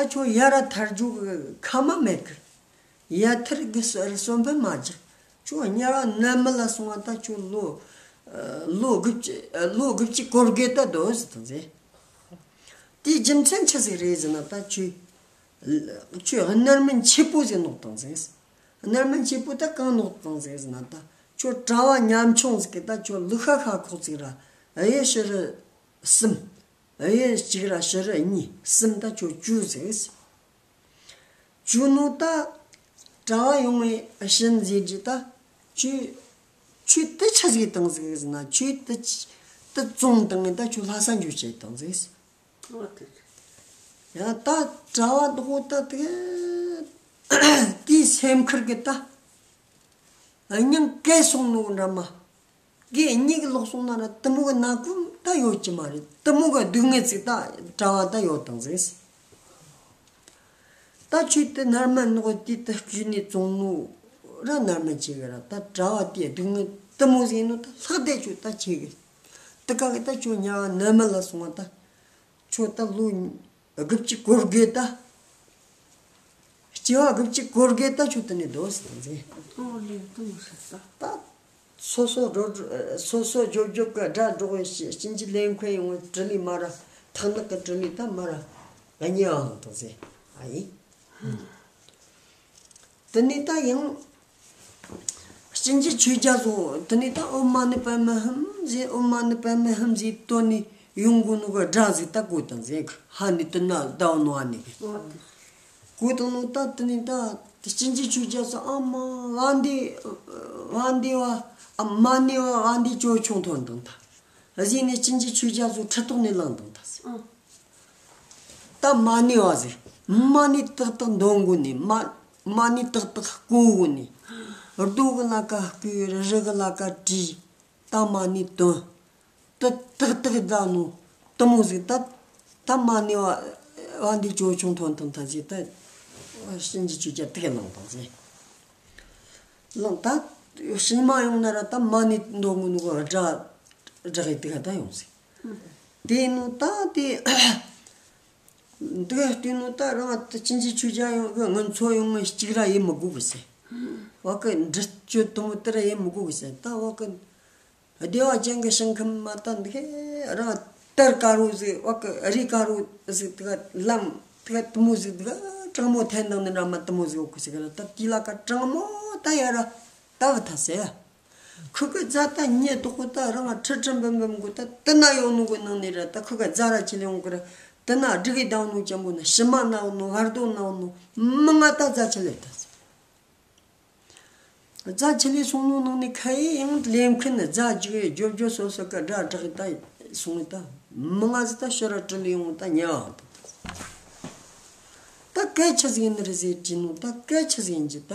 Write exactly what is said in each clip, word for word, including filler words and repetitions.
ད་ཁྱོད་ཡར་ཐར་རྒྱུ་གི་ཁ་མ་མེད་གི། ཡར་ཐར་གི་གསོན་པོ་མ་རྒྱུ། ཁྱོད་དམྱལ་བ་ནད་མེད་ལ་སོང་བ་ད་ཁྱོད་ལོ་ལོ་དགུ་བཅུ་ལོ་དགུ་བཅུ་གོ་དགུ་ད་སྡོད་ཟེར་དང་ཟེར། དེའི་རྒྱུ་མཚན་ཆི་ཟིག་རེད་ཟེར་ན། ད་ཁྱོད་ཁྱོད་མནར་མེད་མཆེད་པོ་ཟིག་ནོག་དང་ཟེར། མནར་མེད་མཆེད་པོ་ད་གང་ནོག་དང་ཟེར་ཟེར་ན། ད་ཁྱོད་གྲྭ་བ་ཉམ་ཆུང་ཟིག་གི་ད་ཁྱོད་ལུག་ཤ་ཤ་ཁོག་ཅིག་ར་གཡུ་བྱུ་རུ་གསུམ། གཡུ་གཅིག་ར་བྱུ་རུ་གཉིས་གསུམ་ད་ཁྱོད་བཅུ་ཟིག། བཅུ་ནོ་ད་གྲྭ་བ་ཡོང་བའི་བྱིན་ཟེར་གྱི་ད། ཁྱོད་ཁྱོད་དེ་ཆི་ཟིག་བཏང་ཟིག་ཟེར་ན། ཁྱོད་དེ་དེ་བཙོང་བཏང་ངས་ད་ཁྱོད་ལྷ་ས་འགྱོ་བྱེད་བཏང་ཟིག། ཨོ་དེ། ཡང་ད་གྲྭ་བ་འདི་ཧོ་ད་དེ་དེའི་སེམས་ཁུར་གི་ད། སྙིང་གས་སོང་ནོ་འདྲ་མ། གས་སྙིང་ལོག་སོང་ན་ར་དེ་མོ་གི་ནག་ཁུང་ད་ཡོད་ཀྱི་མ་རེད། དེ་མོ་གི་སྡུག་བསྔལ་ཅིག་ད་གྲྭ་བ་ད་ཡོད་དང་ཟེར། ད་ཁྱོད་དེ་མནར་མེད་ནོ་དེ་ད་བརྐུས་ནས་བཙོང་ནོ་ར་མནར་མེད་ཅིག་ར། ད་གྲྭ་བ་དེ་སྡུག་བསྔལ་དེ་མོ་ཟིག་ནོ་ད་ལྷག་བསྡད་ཁྱོད་ད་ཆེ་གི། དེ་ག་གི་ད་ཁྱོད་དམྱལ་བ་ནད་མེད་ལ་སོང་བ་ད། ཁྱོད་ད་ལོ་དགུ་བཅུ་གོ་དགུ་ད། སྐྱེ་བ་དགུ་བཅུ་གོ་དགུ་ད་ཁྱོད་དེ་ནས་སྡོད་ཟེར་དང་ཟེར། ཨོ་ལེ་དུ་མི་ཤེས་ད། ད་སོ་སོ་འགྲོ་སོ་སོ་རྒྱོབ་རྒྱོབ་གི་དགྲ་སྒྲོག་གི་གཅིན་གཅིན་ལེན་མཁན་ཡོང་བའི་དྲི་ལི་མ་ར་ཐག་ནག་གི་དྲི་ལི་ད་མ་ར་གཉིས་ཨང་དང་ཟེར། ཨ་ཡིན། དེ་ནས་ད་ཡང་། གཅིན་གཅིན་ཆོས་རྒྱལ་སོང་། དེ་ནས་ད་ཨོཾ་མ་ཎི་པདྨེ་ཧཱུྃ་ཟེར། ཨོཾ་མ་ཎི་པདྨེ་ཧཱུྃ་ཟེར་བཏོན་ནས་ཡོང་གོ་ནོ་གི་སྒྲ་ཟིག་ད་གོ་དང་ཟེར། ཧ་ནི་དེ་ན་ཟླ་བ་ནོ་ཨ་ནི་གི་གོ་དང་ནོ་ད། དེ་ནས་ད་གཅིན་གཅིན་ཆོས་རྒྱལ་སོང་། ཨ་མ་བ་འདི་བ་འདི་བ་ཨ་མ་ཎི་བ་བ་འདི་ཅོ་ཆུང་ཐོན་དང་ད་ཟེར་ནས་གཅིན་གཅིན་ཆོས་རྒྱལ་སོང་ཁྲི་ཐོག་ནས་ལངས་དང་ད་ཟེར། ད་མ་ཎི་བ་ཟེར། མ་ཎི་ཏག་ཏག་འདོན་གོ་ནི། མ་མ་ཎི་ཏག་ཏག་བཀོལ་གོ་ནི། རྡོ་གི་ལ་ཀ་བརྐོས། རི་གི་ལ་ཀ་བྲིས། ད་མ་ཎི་འདོན། ད་ཏག་ཏག་ད་ནོ་དེ་མོ་ཟིག་ད། ད་མ་ཎི་བ་བ་འདི་ཅོ་ཆུང་ཐོན་དང་ད་ཟེར། ད་གཅིན་གཅིན་ཆོས་རྒྱལ་དེ་ག་ལངས་དང་ཟེར། ལངས་ད་ཕྱི་མ་ཡོང་ན་ར་ད་མ་ཎི་འདོན་གོ་ནོ་གི་སྒྲ་སྒྲ་གི་དེ་ག་ད་ཡོང་ཟེར། དེ་ནོ་ད་དེ། འདི་ག་བལྟས་ནོ་ད་རང་ད་གཅིན་གཅིན་ཆོས་རྒྱལ་ཡོང་གི་ངུ་ཚོ་ཡོང་ངི་གཅིག་ར་ཡེ་མི་དགོས་གི་ཟེར། བ་གི་འདྲི་གཅོད་དུ་མོ་དེ་ར་ཡེ་མི་དགོས་གི་ཟེར། ད་བ་གི་བདེ་བ་ཅན་གི་ཞིང་ཁམས་མ་ད་འདི་ག་རང་དར་དཀར་པོ་ཟིག། བ་གི་རི་དཀར་པོ་ཟིག། དེ་ག་ལམ་དེ་ག་དུ་མོ་ཟིག། དེ་ག་གྲང་མོ་འཐེན་དང་ནི་འདྲ་མ་དུ་མོ་ཟིག་ཡོད་གི་ཟེར་གི་ར། ད་དེ་ལ་ཀ་གྲང་མོ་ད་ཡ་ར་ད་བ་ད་ཟེར། ཁུ་གི་རྫ་ད་ཉེ་དོག་གོ་ད་རང་ཁྲི་ཁྲི་འབུམ་འབུམ་གོ་ད་དེ་ན་ཡོད་ནོ་གི་ནང་ནས་ར། ད་ཁུ་གི་རྫ་ར་ཆི་ལེ་ཡོང་གི་ར། དེ་ན་འབྲི་གི་དང་ནོ་ཅན་པོ་ན་ཕྱི་མ་ན་ཡོད་ནོ་བར་དོ་ན་ཡོད་ནོ་མི་ང་ད་རྫ་ཆི་ལེ་ད་ཟེར། རྫ་ཆི་ལེ་སོང་ནོ་ནང་ནས་ཁ་ཡེ་ཡང་ལེན་མཁན་ནི་རྫ་འཇུག་ཡེ་རྒྱོབ་རྒྱོབ་སོ་སོ་གི་སྒྲ་བསྒྲགས་ད་སོང་ད་མི་ང་ཟིག་ད་ཤོ་ར་དྲི་ལི་ཡོང་ད་ཉེ་བ་ད། ད་སྐད་ཆི་ཟིག་ཡིན་ནི་རེད་ཟེར་གྱི་ནོ། ད་སྐད་ཆི་ཟིག་ཡིན་གྱི་ད།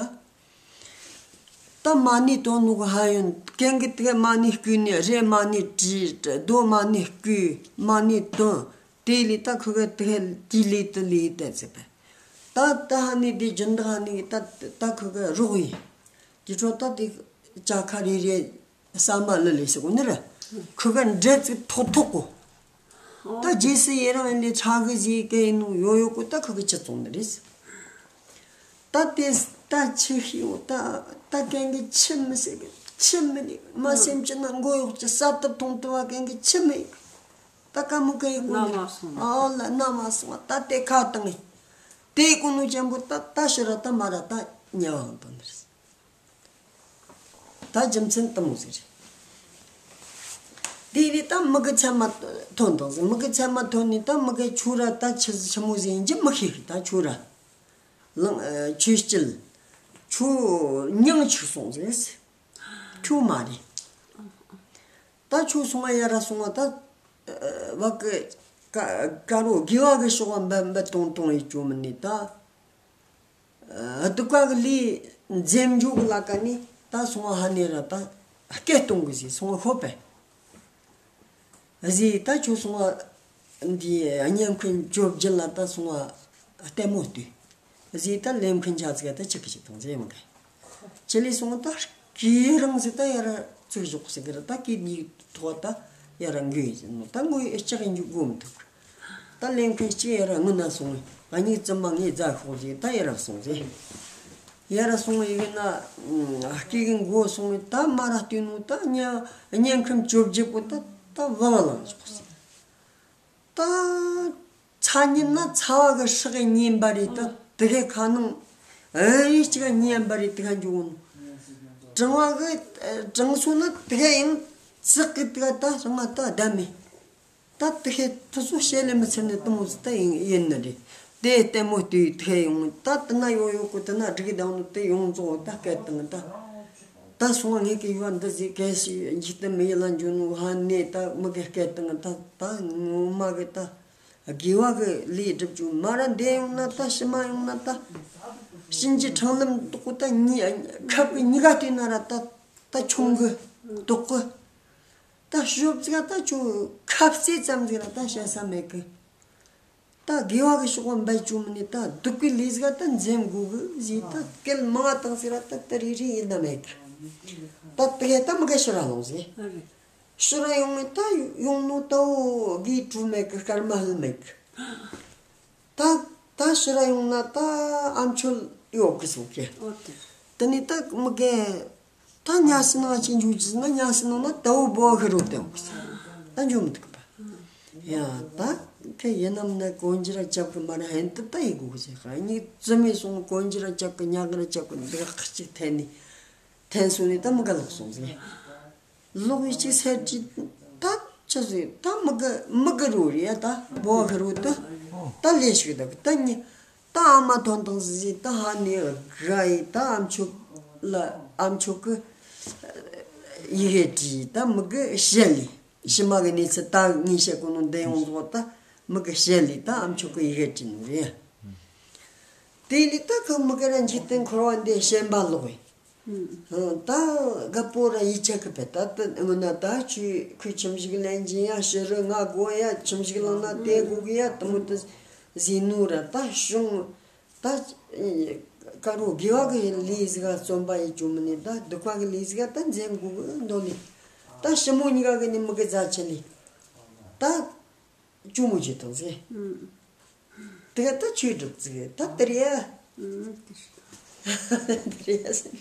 ད་མ་ཎི་འདོན་ནོ་གི་ཧ་ཡོན་གན་གི་དེ་ག་མ་ཎི་བརྐོས་ནས་རི་མ་ཎི་བྲིས། རྡོ་མ་ཎི་བརྐོས། མ་ཎི་འདོན། དེ་ལས་ད་ཁུ་གི་དེ་ག་དེ་ལས་དེ་ལས་དེ་ཟེར་བས། ད་ད་ཧ་ནི་དེ་སྦྱིན་བདག་ཧ་ནི་ད་ད་ཁུ་གི་རོགས་ཡིན། དེ་འཕྲོ་ད་དེ་ཅ་ཁ་རེ་རེ་ཟ་མ་ལི་ལི་ཟེར་གོ་ནི་རེད། ཁུ་གི་འབྲས་ཚིག་ཐོག་ཐོག་གོ། ད་རྗེས་སུ་ཡི་རང་ལས་ཁྲ་གི་ཟིག་གི་ཡིན་ནོ་ཡོ་ཡོ་གོ་ད་ཁུ་གི་ཅི་བཙོང་ནི་རེད། ད་དེ་ད་ཆི་ཤི་ཡོ་ད་ད་གན་གི་ཆི་མི་ཟེར་གི་ཆི་མི་ནི་མ་སེམས་ཅི་ན་མགོ་གཡོག་ཅི་ས་ཏབ་ཐོང་ཏུ་བ་གན་གི་ཆི་མི་ཡོད། ད་ཀ་མུ་ཀ་ཡི་གོ་ནི་ཨོ་ལ་ན་མ་སོང་བ་ད་དེ་ཁ་བཏང་ངི་དེ་གོ་ནོ་ཅན་པོ་ད་ད་ཤི་ར་ད་མ་ར་ད་ཉ་བ་བཏང་ནི་རེད། ད་རྒྱུ་མཚན་དེ་མོ་ཟིག་རེད། དེ་ནས་ད་མི་གི་མཚན་མ་ཐོན་དང་ཟེར། མི་གི་མཚན་མ་ཐོན་ནས་ད་མི་གི་ཁྱོད་ར་ད་ཆི་ཆི་མོ་ཟིག་ཡིན་གྱི་མི་ཤེས་གི། ད་ཁྱོད་ར་ལང་ཨ་ཁྱོད་སྐྱིད་ཁྱོད་མྱིང་ཆི་སོང་ཟེར། ཁྱོད་མ་རེད། ད་ཁྱོད་སོང་བ་ཡ་ར་སོང་བ་ད་ཨ་བ་གི་ཀ་ཀ་རོ་དགེ་བ་གི་ཤོག་བ་འབད་འབད་གཏོང་གཏོང་ཡི་ཅོ་མི་ནི་ད། སྡུག་པ་གི་ལས་འཛེམ་འཇུག་གི་ལ་ཀ་ནི་ད་སོང་བ་ཧ་ནེ་ར་ད་སྐད་གཏོང་གི་ཟིག་སོང་བ་ཤོད་པས། གཟིག་ད་ཁྱོད་སོང་བ་འདི་བརྙན་འཕྲིན་བཅོ་བརྒྱད་ལ་ད་སོང་བ་ལྟད་མོ་ལྟོས། གཟིག་ད་ལེན་མཁན་ཆ་ཚིག་ད་ཆི་གི་ཆི་དང་ཟེར་མ་གི། ཆི་ལི་སོང་བ་ད་གི་རང་ཟིག་ད་ཡ་ར་ཚུགས་ཞོག་ཟེར་གི་ར། ད་གི་གཉིས་ཐོག་ད་ཡ་ར་འགུལ་ཡི་ཟེར་ནོ་ད་ངོ་ཡི་ལྕགས་ཡིན་རྒྱུ་དགོས་མི་ཐུབ་གི། ད་ ད་ལེན་མཁན་གཅིག་ཡར་ར་སྔུན་ན་སོང་བས། ཨ་ནི་བཙུན་མ་ངའི་རྫ་ཤོག་ཟེར། ད་ཡར་ར་སོང་ཟེར། ཡར་ར་སོང་བས་ཡིན་ན། སྐེ་གི་མགོ་སོང་བས། ད་མ་ར་བལྟས་ནོ་ད་ཉ་གཉན་ཁམ་བཅོ་བརྒྱད་པོ་ད་ད་བ་བ་ལངས་ཆོག་ཟེར། ད་ཚ་ཉིན་ན་ཚ་བ་གི་སྲེག་གི་ཉན་པ་རེད། ད་དེ་གའི་ཁ་ནང་ཨེ་རེ་གཅིག་ག་ཉན་པ་རེད། དེ་ག་འཇུག་ནོ། གྲང་བ་གི་གྲང་སོང་ན་དེ་ག་ཡང་ཚིག་གི་དེ་ག་ད་རང་ང་ད་བསྡད་མེད། ད་དེ་ཧེ་དེ་ཚོ་བཤད་ལས་མི་ཚར་ནས་དེ་མོ་ཟིག་ད་ཡིན་ཡིན་ནི་རེད། དེ་ལྟད་མོ་ལྟོས་དེ་ཡོང་། ད་དེ་ན་ཡོད་ཡོད་གོ། དེ་ན་འགྲིག་གི་དང་ནོ་དེ་ཡོང་ཙོག་ད་སྐད་བཏང་། ད་ད་སོང་བ་ངས་གི་ཡུལ་འདི་ཟིག་གལ་སྲིད་འཇིག་རྟེན་མི་ཡུལ་ལ་འགྱོ་ནོ་ཧ་ནས། ད་མི་གི་སྐད་བཏང་། ད་ད་ངོ་མ་གི་ད་དགེ་བ་གི་ལས་སྒྲུབ་རྒྱུ་མ་ར། འདི་ཡོང་ན་ད་ཕྱི་མ་ཡོང་ན་ད་གཤིན་རྗེ་འཕྲང་ལམ་དོག་གོ། ད་གཉིས་ཁབ་གི་གཉིས་ཀ་བལྟས་ན་ར་ད་ད་ཆུང་གི་དོག་གི། ད་ཤོབ་ཟིག་ད་ཁྱོད་ཁ་རྩེ་ཙམ་ཟིག་ལ་ད་བཤད་ས་མེད་གི། ད་དགེ་བ་གི་ཕྱོགས་པ་འབད་བཅུག་མིན་ནས། ད་སྡིག་པའི་ལས་ཟིག་ད་འཛེམ་དགོས་གི་ཟེར། ད་སྐད་མང་བ་བཏང་ཟིག་ལ་ད་ད་རེ་རེ་ཡིན་ད་མེད་གི། ད་དེ་ད་མི་ག་ཕྱིར་ར་ལོང་ཟིག། ཕྱིར་ར་ཡོང་ངས་ད་ཡོང་ནོ་ད་འོ་དགེ་བྲོ་མེད་གི། སྐར་མ་ལྷུན་མེད་གི། ད་ད་ཕྱིར་ར་ཡོང་ན་ད་ཨ་མཆོད་ཡོད་གི་སོང་གི། དེ་ནས་ད་མི་ག་ད་ཉལ་སའི་ནང་ཅི་འཇུག་ཅི་ཟེར་ན། ཉལ་སའི་ནང་ན་ད་འོ་བོ་ཧི་རོ་དེ་འོ་ཟེར། ད་འཇུག་མི་ཐུབ་པ། ཡ་ད་ཁེ་ཡིན་ནམ་ན་གོན་རྒྱུ་ར་ཆབ་གི་མ་ར་ཧན་ཏི་ད་ཡི་གུ་གི་ཟེར། ཁ་གཉིས་བཙུན་མས་སོང་། གོན་རྒྱུ་ར་ཆབ་གི་ཉལ་གི་ར་ཆབ་གི། འདི་ག་ཁ་ཅིག་འཐེན་ནས་འཐེན་སོང་ནས་ད་མི་ག་ལོག་སོང་ཟེར། ལོག་ཡི་ཅིག་ཟེར་གྱི། ད་ཆི་ཟེར། ད་མི་ག་མི་ག་རུ་རེད་ཡ། ད་བོ་ཧི་རོ་ད་ད་ལས་ཞིག་ད་གི་ད་ཉི། ད་ཨ་མ་དོན་དང་ཟི་ཟི་ད་ཧ་ནི་དགའ་ཡི། ད་ཨ་མཆོག་ལ་ཨ་མཆོག་གི་ཡི་གེ་བྲིས། ད་མི་གི་ཞལ་ལས་ཕྱི་མ་གི་གནས་ཚུལ་ད་ངས་བཤད་གོ་ནོ་འདི་ཡོང་ཟོག་ད་མི་གི་ཞལ་ལས་ད་ཨ་མཆོག་གི་ཡི་གེ་བྲིས་ནོ་རེད། དེ་ལས་ད་ཁོ་མི་གི་ར་འཇིག་རྟེན་འཁོར་བ་འདི་ཞེན་པ་ལོག་ཡི། ད་རྒད་པོ་ར་ཡིད་ཆད་གི་བས། ད་ད་སྔོན་ན་ད་ཁྱོད་ཁོས་ཁྱིམ་ཞིག་ལེན་གྱིན་ཡ། ཕྱི་རུ་ང་དགོས་ཡ། ཁྱིམ་ཞིག་བླངས་ན་དེ་དགོས་གི་ཡ། དེ་མོ་དེ་ཟེར་ནོ་ར། ད་བྱུང་ད་དཀར་པོ་དགེ་བ་གི་ལས་ཟིག་ག་བརྩོན་པ་ཡེད་རྒྱུ་མིན་ནས། ད་སྡིག་པ་གི་ལས་ཟིག་ག་ད་འཛེམ་དགོས་གི་འདོད་ནས། ད་ཞི་མོ་གཉིས་ཀ་གི་ནི་མི་གི་རྫ་ཆེན་ལས་ད་གཅུང་མོ་བྱེད་དང་ཟེར། དེ་ག་ད་ཆོས་སྒྲུབ་ཟིག་ད་དེ་རེད་ཡ། དེ་རེད་ཡ་ཟེར།